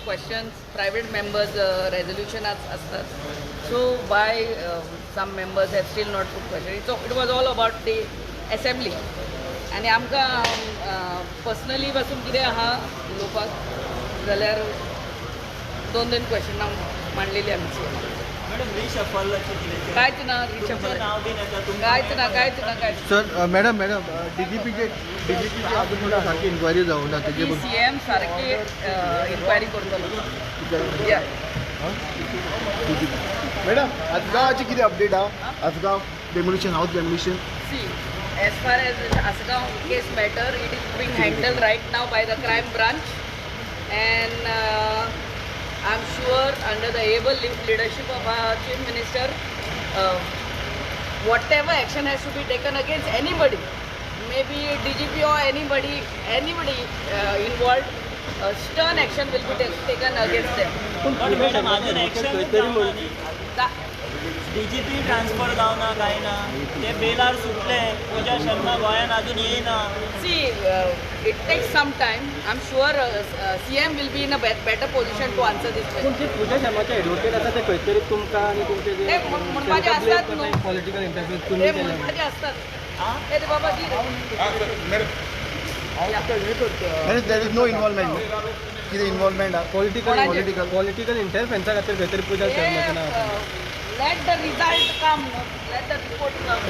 questions private members रेजोल्युशनाच आसतात, so why some members have still not put question. So it was all about the assembly. आनी आमकां personally पासून कितें आहा उलोवपाक जाल्यार दोन दोन क्वेश्चनां मांडलेली आमी सीएमा. मॅडम, रिशफलाची कितें? कांयच ना. तुमचें रिशफल नाव बीन येता तुमकां? कांयच ना, कांयच ना, कांयच. सर, मॅडम, मॅडम, डीजीपीचे अजून थोडं सारकी इन्क्वायरी जावं ना तेजे. ती सीएम सारकी इन्क्वायरी करतलो या. मॅडम, आसगांवाची कितें अपडेट आहा? Assagao demolition, house demolition. See, as far as Asgaon case matter, it is being handled right now by the crime branch, and I'm sure under the able leadership of our Chief Minister, whatever action has to be taken against anybody, maybe DGP or anybody, anybody involved, stern action will be taken against them. पण madam, अजून action DGP transfer जावना काय ना, ते बेलार सुटले, पूजा शर्मा गोंयान अजून येयना. See, it takes some time. I'm sure CM will be in a better position to answer this question. पूण जे पूजा शर्माचे एडवोकेट आसा ते खंय तरी तुमकां आनी तुमचे ते म्हणपाचे आसतात न्हू. पॉलिटिकल इंटरफियर ते तुमी केल्या. म्हणपाचे असतात. आं? ते ते बाबा दी. Madam, there is no involvement, कितें इन्वॉल्वमेंट आहा? पॉलिटिकल कोणाचे? पॉलिटिकल. पॉलिटिकल इंटरफेन्सा खातीर खंय तरी पूजा शर्माचें नांव आसा. Let the result come, let the report come.